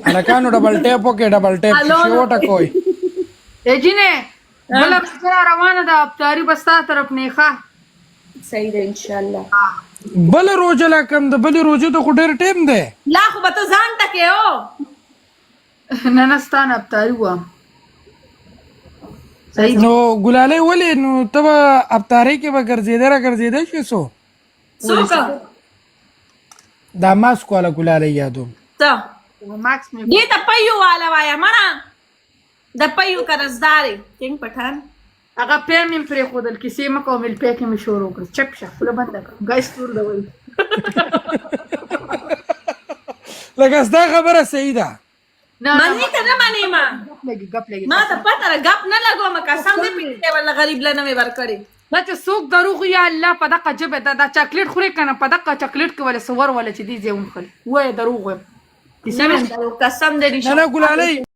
هلکانو ډبل ټیپ وکړئ، ډبل ټیپ شیشې وټکوئ. ای جینې، بله روژه را روانه ده، افطاري به ستا طرف نه ښه. صحیح ده ان شاء الله. بله روژه لا کم ده، بلې روژې ته خو ډېر ټایم دی. لا خو به ته ځان ټکې او. نه نه، ستا نه افطاري وام. صحیح. نو ګلالۍ ولې نو ته به افطارۍ کې به ګرځېدی را ګرځېدی شې څو؟ څوک؟ دا ماسک والا ګلالۍ یادوم. ته ماکس مې دې ته پیو والا وایا مړه، د پیو قرضدار کینګ پټان. هغه پی مې پرېښودل، کیسې مه کوه، مې پی کې مې شروع کړ. چپ شه، خوله بنده کړه، ګایس تور ده وایي. لکه ستا خبره صحیح ده. نه نه. منی که نه منی ما؟ ګپ لګي، ګپ لګي. ما ته پته ده، ګپ نه لګوم، قسم دې پې ولا غریب له نه مې ورکړي. دا چې څوک دروغ، یا الله په دقه ژبه دا دا چاکلیټ خورې که نه؟ په دقه چاکلیټ کې ولې څه ور وله چې دې ځای ونښلي؟ ووایه دروغ وایم. نه، قسم دې. نه نه ګلالۍ.